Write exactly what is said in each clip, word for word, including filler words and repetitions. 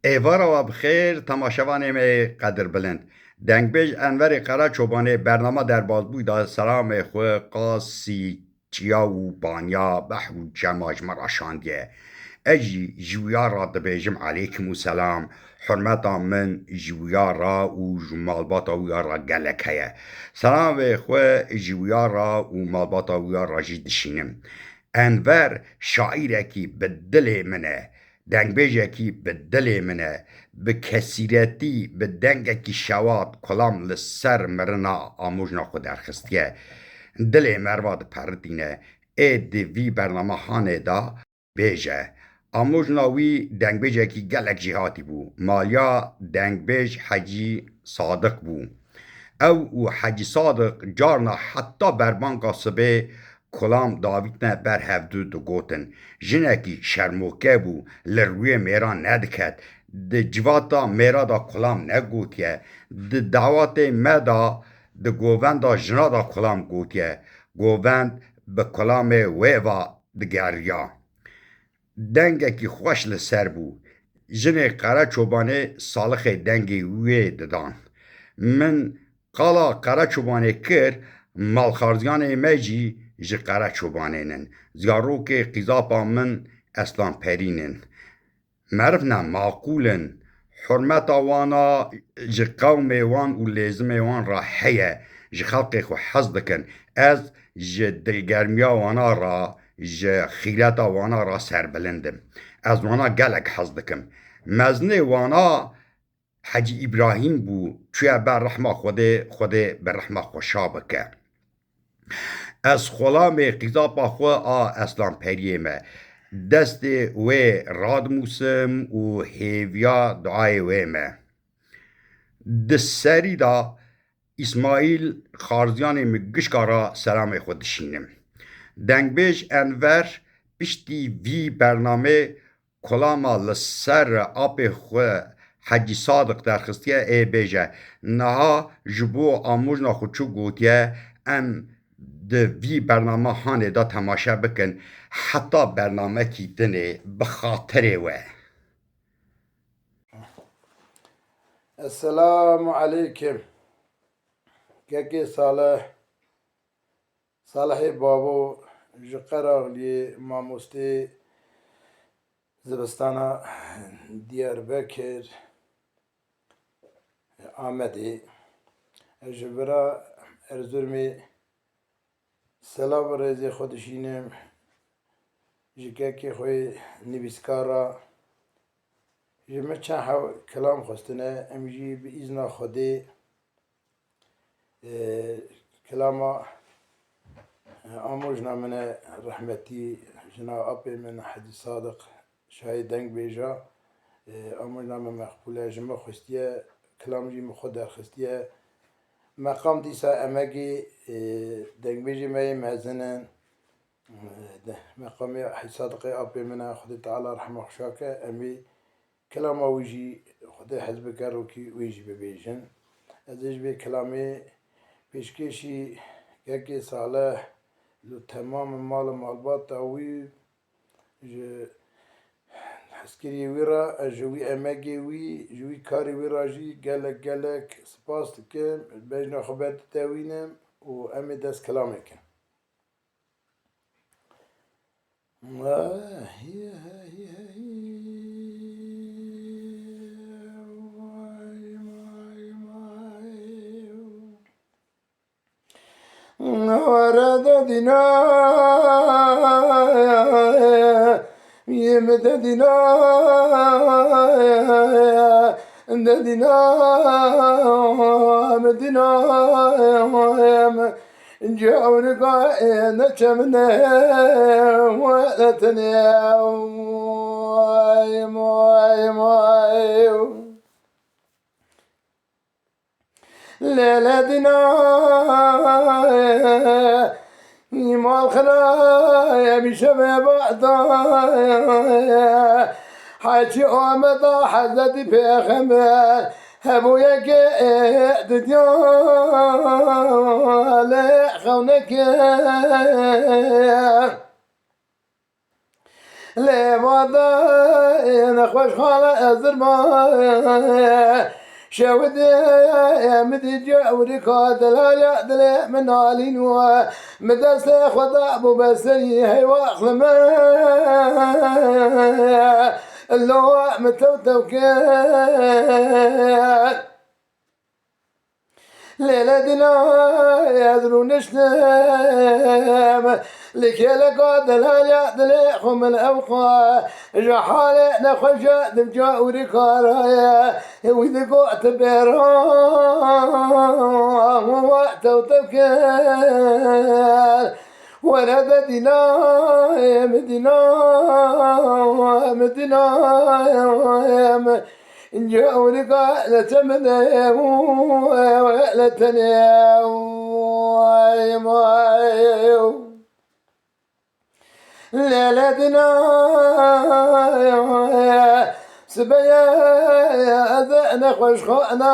Êvara we bi xêr, temaşevanê me yê qedirbilind. Dengbêj Enverê Qereçobanê bernama derbazbûyî da selamê xwe qasî çiya û banya behr û çema ji me re şandiye. Ez jî ji wiya re dibêjim eleykum û selam. Hurmeta min ji wiya re û ji malbata wiya re gelek heye. Selamê xwe ji wiya re û malbata wiya re jî dişînim. Enver şairekî bi dilê min e. Dengbêjekî bi dilê min e, bi kesîretî, bi dengekî şewat kulam li ser mirina amojna xwe derxistiye. Dilê merva diperitîne, ê di vî bernama hanê de bêje. Amojna wî dengbêjekî gelek jêhatî bû. Maliya dengbêj Hecî Sadiq bû. Ew û Hecî Sadiq carna heta berbanka sibê kulam davîtine ber hevdu digotin. Jinekî şermoke bû, li rûyê mêran nediket. Di civata mêra de kulam negotiye. Di dawatê me de, di govenda jina de kulam gotiye. Govend bi kulamê wê ve digeriya. Dengekî xweş li ser bû. Jinê Qereçobanê salixê dengê wê didan. Min qala Qereçobanê kir, malxarziyanê me jî ji Qereçobanê nin. Zarokê qîzapa min Eslanperîn in. Meriv ne, maqûl in. Hurmeta wana ji qewmê wan û lêzimê wan re heye. Ji xelkê xwe hez dikin. Ez ji dilgermiya wana re, ji xîreta wana re serbilind im. Ez wana gelek hez dikim. Mezinê wana Hecî Îbrahîm bû, çûye ber rehma Xwedê, Xwedê bi rehma xwe şa bike. Ez xulamê qîzapa xwe a Eslanperiyê me. Destê wê radimûsim û hêviya duayê wê me. Di serî de Îsmaîl Xarziyanê min gişka re selamê xwe dişînim. Dengbêj Enver piştî vî bernamê kulama li ser apê xwe Hecî Sadiq derxistiye, ê bêje, niha ji bo amojna xwe çi gotiye, em di vî bernama hanê de temaşe bikin, heta bernamekî dinê bi xatirê we. Esselamu aleykum. Kekê Salih, Salihê Bavo ji Qeraxliyê, mamostê zivistana Diyarbekir, Amedê. Ez ji vira Erzurumê selam û rêzê xwe dişînim ji kekê xwe yê nivîskar re. Ji min çend hew kilam xwestine, em jî bi îzna Xwedê, e, kilama, e, amojna min e, rehmetî jina apê min Hecî Sadiq Şahê Dengbêja, e, amojna min meqbûl e, ji min xwestiye, kilam jî min xwe derxistiye. Meqam dîsa emegê, e, dengbêjê me yê mezin in. De, meqamê Hecî Sadiqê apê min e, Xwedê Teala rehma xwe şa ke, em ê kilama wî jî Xwedê hez bike rokî wê jî bibêjin. Ez ê ji vê kilamê pêşkêşî kekê Salih li temam mal û malbata wî, ji hezkiriyê wî re, ez ji wî emegê wî, ji wî karê wî re jî gelek gelek spas dikim. Bejna xwe berditewînim û em ê dest kilamê kin. Were de dîna, yê min de dîna, de dîna, min dîna, cewrika ê neçe min e, were tenê, vay, vay, vay. Lê lê dîna, îmal xirayê bîşevê bada, Hecî Ameda Hezretî Pêxember hebûye ke didiya lê xewneke. Lê vade nexweşxane ez dirma. Şewidê min dî cewrika delala dilê min alîn we. Min destê xwe da bû beserî heywa xlime. Lo min tew tew kir. Lêle dîna ez rûniştim, li kêleka delala dilê xwe min ew xwe, ji halê nexweşa dimca û rikaraye, wî digot bêra, we tew tew kir. Were de dîna, em dîna, em dîna, em. Ince urga le temene, le tene, vay, vay. Lele dina, sibeye, ez ne xweş xana,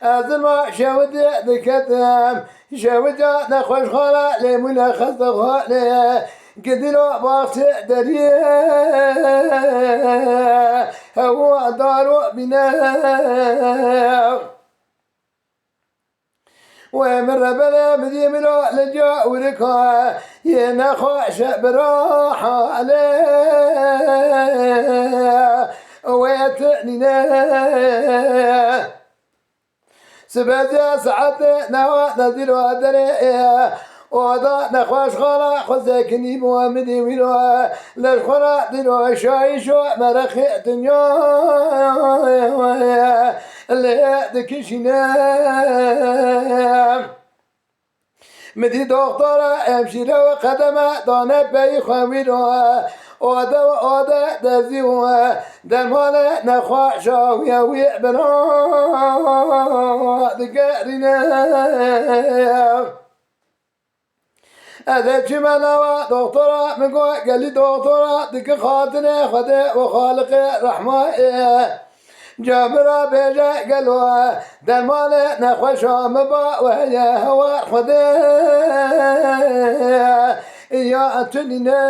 ez ma şewdi diketim. Şewca nexweşxana lê mûne xestexane, gidîro baxçe deriyê, hewa daro bîne. Wê min rebele midî milo li ca urika, yê nexweşe bira hale, wê tu nîne. Sibê saetê newa de dîro derê, oda nexweşxana xwe sekinî bo min dî wîro, leş xwe ra dîro şayîşo merexê dinya, lê dikişîne. Min dî doxtora hemşîre û qedeme dane peyî xwe wî re. Ode û ode dezî û dermanê nexweşa wî wî bira digerîne. Ez ê çime newa doxtora, min got gelî doxtora dike xatinê Xwedê û Xaliqê rehmayê. Camira bêje gelo dermanê nexweşa min ba we heye hewa Xwedê ya tu nîne.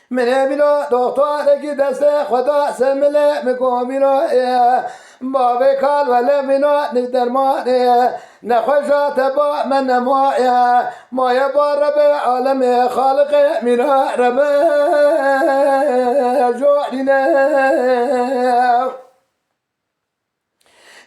Min ê bîna doxtorekî destê xwe da ser milê min got bîna ê bavê kal wele bîna nik dermanê nexweşa te ba me nemaye. Maye ba Rebê alemê Xaliqê mîna Rebê jorîne.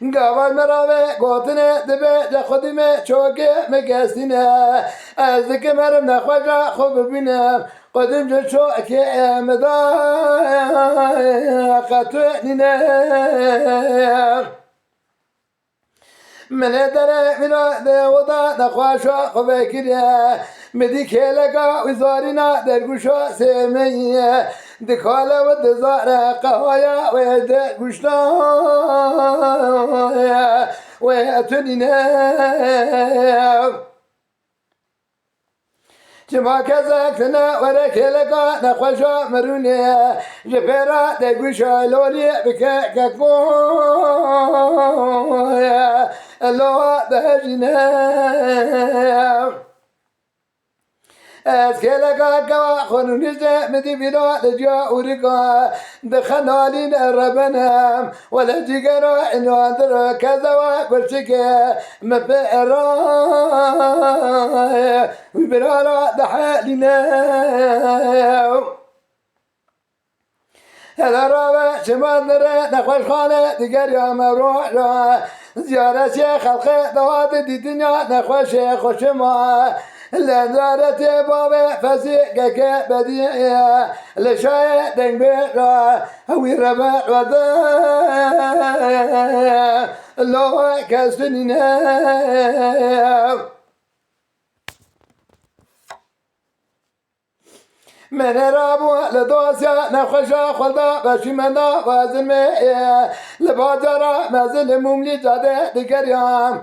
Gava me ravê gotinê dibe de xwedî me çokê me gestîne. Ez dikim herim nexweşa xwe bibînim. Xwedîm ji çokê me da qetûnîne. Min ê derê mîna de oda nexweşa xwe vekiriye. Min dî kêleka wî zarîna dergûşa sêmeyî. Dikale we dizare qehaya we dergûşna we tunîne. Çima kesek tine were kêleka nexweşa mirûnê. Ji pêra dergûşa lorî bike keko. Lo behejîne. Ez kêleka kewa xwe nûnîşte min dî bîna li ciya ûrika. Dixe nalîne rebenem wele cîgera înan dir kezewa gurçikê min pê ra wî bira ra dihelîne. Hele rave çiman nire nexweşxane digeriya me roja. Ziyaretê xelqê dawatê dîtiniya nexweşê xweşima. Li ziyaretê bavê fezî geke bedîye. Li şayê dengbêja wî rebe wede. Lo kes tunîne. Min rabû li dosya nexweşa xwe da beşî me da wazin me ê. Li bajara mezin li Mûmlî cadê digeriyam.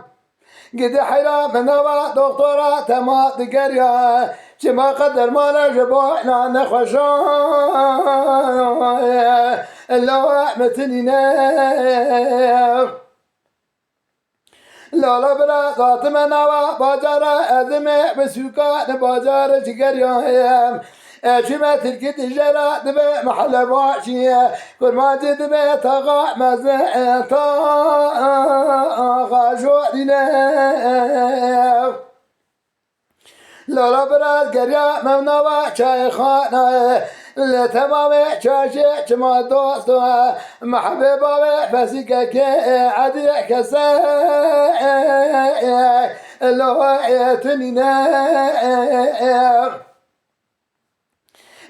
Gidi heyra min nava doktora tema digeriya. Çima qe dermana ji bo na nexweşa ê. Lawa me tinîne. Lala bira, datime nava bacara, ez ê me bi sûka di bacara cigeriyayim. Eçime tirkî tijera dibe mahale başiye. Kurmancî dibe taxa meze taxa jodîne. Lala bira geriya mevnava çayxanayê. Li temamê çarşê çima dosto. Mehbê bavê fesîkeke edî kese lo ê tunîne.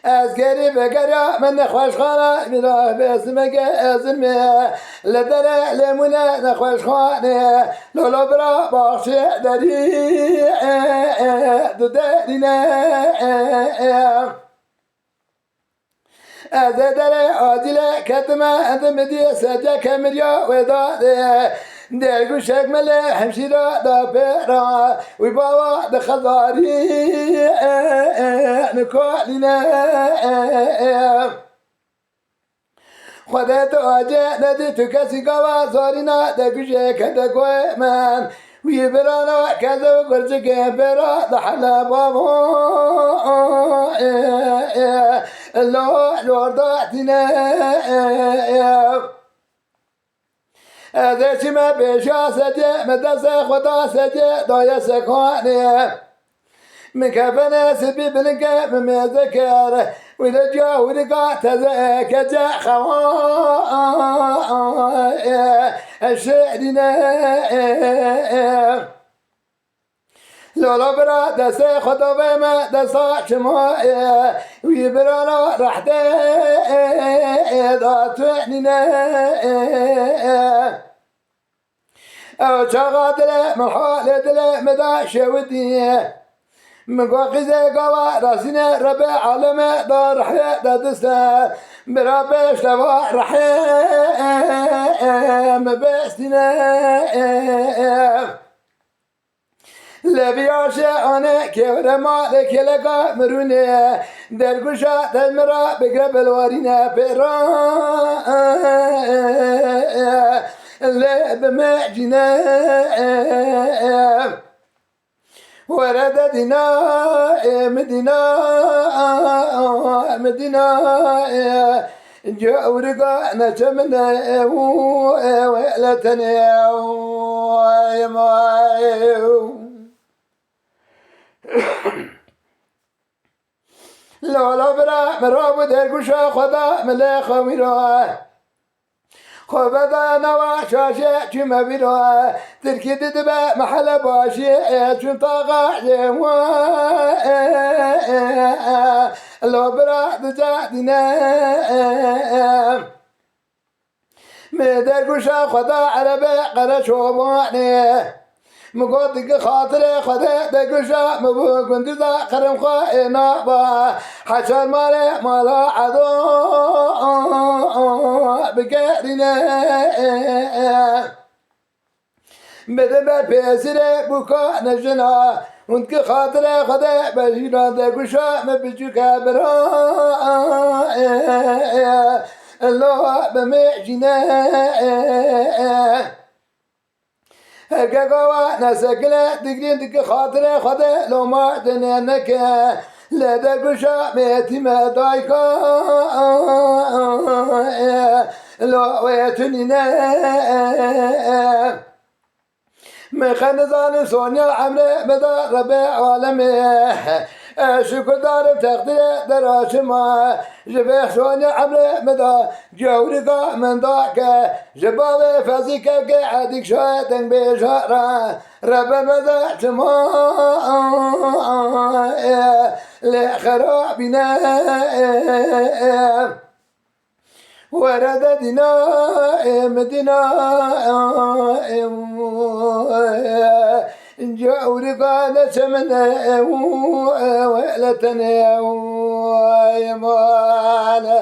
Ez gerî vegeriya min nexweşxana mîra besimeke ezin me. Li derê lêmûne nexweşxanê lolo bira baxçê derî du derîne. Ez ê derê acîle ketime, di min dî sedye kemiriya wê dadê. Dergûşek min lê hemşîra da pêra, wî bawa di xezarî nikolîne. Xwedê tu acê nedî tu kesî gava zorîna de gujê kete koyê min. Wî birana keze û gurcikê pêra de hele bavo. Lo jorda tîne. Ez ê çime bêja sedye me dese xwe da sedye daye sekanê. Min kefenê sibî bilinke min mêze kir. Wî de ciya hûrika teze kece xewa şêrîne. Lala bira destê xwe dave me desta çima ye. Wî birana rehdê da tu nîne. Ew çaxa dilê min halê dilê min da şewitî. Min got qîzê gava rasîne Rebê aleme da rehê de diste. Bira pêş deva rehê min bestîne. Lê vî aşê anê kêwre malê kêleka mirûnê. Dergûşa te min ra bigre belwarîne pêra lê bimecîne. Were de dîna, ê, mi dîna, mi dîna, ê, cewrika neçe min e, û, ê, wê le tenê, ê, ê, ê. Lala bira, mi rabû dergûşa xwe da, mi lê xwe wîra. Xwe vedaya nava şaşê çûme bîra. Tirkî didibe mehele başî, ê, çûn taxa yê we, ê, ê, ê, lo bira dica dîne. Mi dergûşa xwe da erebe qere çobanê. Mi got digi xatirê Xwedê de gişa mi bû gundiza qerim xwe ê naba. Heçar malê mala edo bigerîne. Bide ber pêsirê bûka nejina. Hûn ki xatirê Xwedê bejîna de gişa mi biçûke bira. Lo bimêjîne. Herge gava nesekine digrîn dike xatirê Xwedê loma dinê neke. Lê dergûşa mêtî me dayka lo wê tunîne. Min xwe nizanim sonya emrê me da Rebê alemê. Ez şukur darim teqdîrê deraşima. Ji vê sonya emrê me da cewrika min da ke. Ji bavê fezî kevkê edîk şayê dengbêja re. Rebe me de çima lê xerabîne. Were de dîna, ê, mi dîna, ê, cewrika neçe min e, ê, wê le tenê, ê, mane.